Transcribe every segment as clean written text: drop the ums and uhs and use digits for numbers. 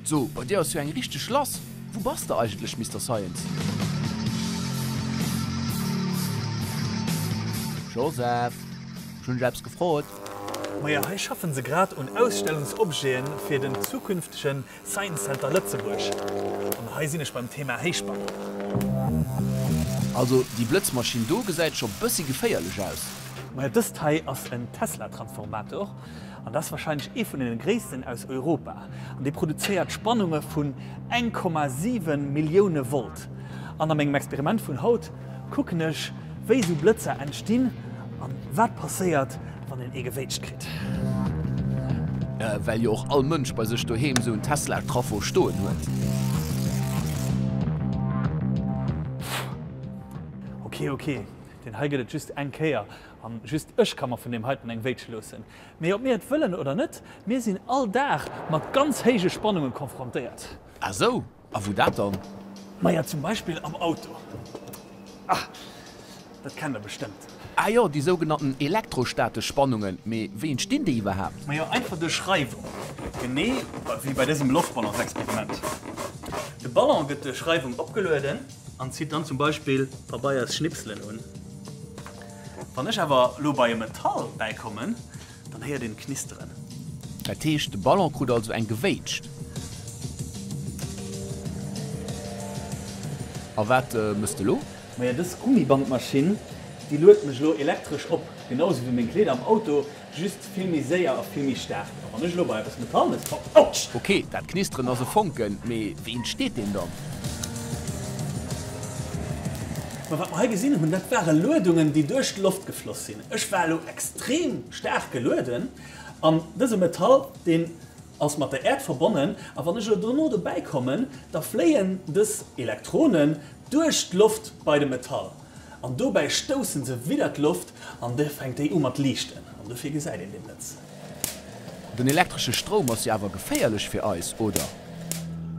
So, bei dir ass jo eng richteg lass. Wou bass de eigentlech, Mister Science? Joseph, ech hunn dech eppes gefrot. Maja, hei schaffen se grad un Ausstellungsobjeten fir den zukünftegen Science Center Lëtzebuerg. An hei sinn ech beim Thema Héichspannung. Also déi Blëtzmaschinn do gesäit scho bëssi geféierlech aus. Maja, dëst hei ass en Tesla-Transformator. An dat ass wahrscheinlech ee vun den gréissten aus Europa. An dee produzéiert Spannunge vun 1,7 Millioune Volt. An a mengem Experiment vun haut kucken ech, wéi esou Blëtzer entstinn an wat passéiert, wann een ee gewéitscht kritt. Well jo och all Mënsch bei sech doheem esou en Tesla-Traffo stoen huet. Ok, ok, deen hei gëtt et just eng Kéier. An just ech ka mer vun deem heiten eng wéitsche loossen. Mee ob mir et wëllen oder net, mir sinn all Dag mat ganz héije Spannunge konfrontéiert. Ah sou, a wou dat dann? Maja zum Beispill am Auto. Ah, dat kennt der bestëmmt. Ah jo, déi sougenannten elektrostatesch Spannungen. Mee wéi entstinn déi iwwerhaapt? Majo einfach duerch Reiwung. Genee wéi bei dësem Loftballonsexperiment. De Ballon gëtt duerch Reiwung opgelueden an zitt dann zum Beispill Pabeiersschnipselen un. Wann ech awer lo bei e Metall bäikommen, dann héiert een knisteren. Dat heescht, de Ballon krut also eng gewéitscht. A wat mëss de lo? Maja, dës Gummibandmaschinn, déi luet mech lo elektresch op, genau sou wéi meng Kleeder am Auto. Just vill méi séier a vill méi staark. A wann ech elo bei eppes Metallenes kommen, Autsch! Ok, dat Knisteren ass e Fonken, mee wéi entsteet deen dann? Ma wat mer hei gesinn hunn, dat ware Luedungen, déi duerch d'Loft gefloss sinn. Ech war elo extrem staark gelueden an dëse Metall, deen ass mat der Äerd verbonnen. A wann ech elo dono dobäi kommen, da fléien dës Elektronen duerch d'Loft bei de Metall. An dobäi stoussen se widder d'Loft an da fänkt déi u mat liichten an dofir gesäit een dee Blëtz. Den elektresche Stroum ass jo awer geféierlech fir eis, oder?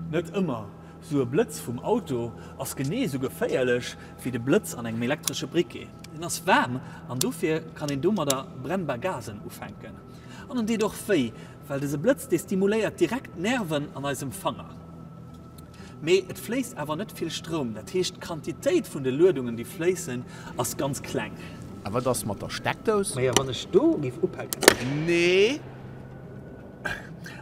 Net ëmmer. Sou e Blëtz vum Auto ass genee sou geféierlech wéi de Blëtz an engem elektresche Briquet. En ass waarm an dofir kann een domadder brennbar Gasen ufänken. An en deet och wéi, well dëse Blëtz dee stimuléiert direkt d'Nerven an eisem Fanger. Mee et fléisst awer net vill Stroum, dat heescht d'Quantitéit vun de Luedungen déi fléissen ass ganz kleng. A wat ass mat der Steckdous? Maja wann ech do giff upaken. Nee!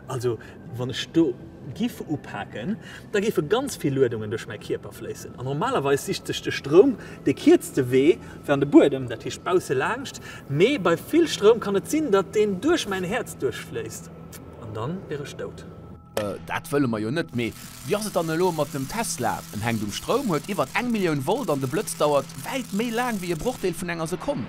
Also wann ech do giff upaken, da géife ganz vill Luedungen duerch mäi Kierper fléissen. An normalerweis sicht sech de Stroum de kierzte Wee fir an de Buedem, dat heescht bausse laangscht. Mee bei vill Stroum kann et sinn, datt deen duerch mäin Häerz duerchfléisst an dann wier ech dout. Dat wëlle mer jo net. Mee wéi ass et dann elo mat dem Tesla? En hänkt um Stroum, huet iwwert eng Millioun Volt an de Blëtz dauert wäit méi laang wéi e Brochdeel vun enger Sekonn.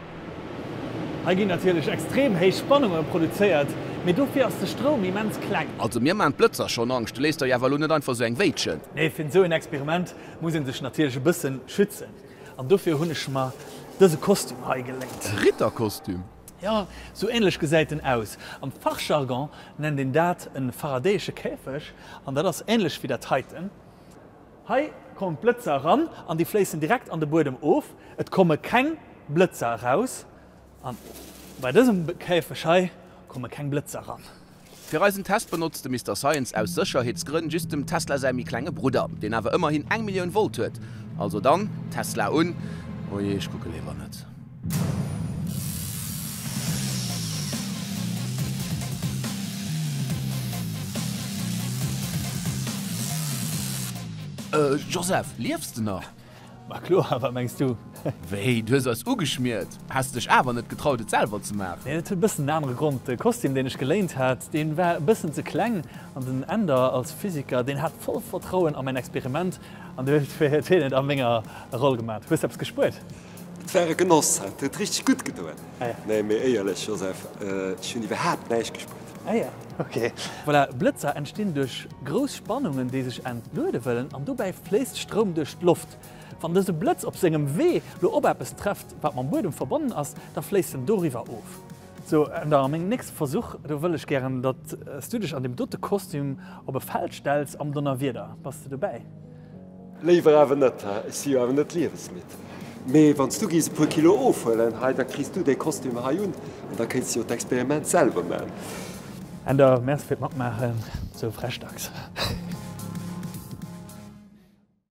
Hei ginn natierlech extrem héich Spannunge produzéiert, mee dofir ass de Stroum immens kleng. Also mir maan d'Blëtzer schonn Angscht, du léiss der jo awer elo net einfach sou eng wéitschen. Nee, fir esou en Experiment muss een sech natierlech e bëssen schützen an dofir hunn ech mer dëse Kostüm hei geléint. E Ritterkostüm? Jo, sou ähnlech gesäit en aus. Am Fachjargon nennt een dat en faradayesche Käfeg an dat ass ähnlech wéi dat heiten. Hei kommen d'Blëtzer eran an déi fléissen direkt an de Buedem of. Et komme keng Blëtzer eraus an bei dësem Käfeg hei komme keng Blëtzer eran. Fir eisen Test benotzt de Mister Science aus Sécherheetsgrënn just dem Tesla säi méi klenge Brudder, deen awer ëmmerhin eng Millioun Volt huet. Also dann, Tesla un! Ojee, ech kucke léiwer net. Joseph, liefs de nach? Ma kloer, wat mengs du? Wéi, du hues eis ugeschmiert? Häss dech awer net getraut et selwer ze maachen? Nee, dat huet e bëssen en anere Grond. De Kostüm, deen ech geléint hat, dee war e bëssen ze kleng an den Änder als Physiker, deen hat voll Vertrauen a mäin Experiment an duerfir huet hien et a menger Roll gemaat. Hues de eppes gespuert? Et war e Genoss, et huet richteg gutt gedoen. Nee, mee éierlech, Joseph, ech hunn iwwerhaapt näischt gespuert. Ah ja, ok. Voilà, Blëtzer entstinn duerch grouss Spannungen, déi sech entluede wëllen an dobäi fléisst Stroum duerch d'Loft. Wann dëse Blëtz op sengem Wee lo op eppes trefft, wat mam Buedem verbonnen ass, da fléisst en doriwwer of. Sou, an da mengem nächste Versuch, do wëll ech gären, datt s du dech an deem dote Kostüm op e Feld stells am Donnerwieder. Bass de dobäi? Léiwer awer net, ech si jo awer net liewesmidd. Mee wann s du gees e puer Kilo ofhuelen hei, da kriss du dee Kostüm hei un an da kéints du jo d'Experiment selwer man. Änder, Merci fir d'Matmaachen, sou frech dacks.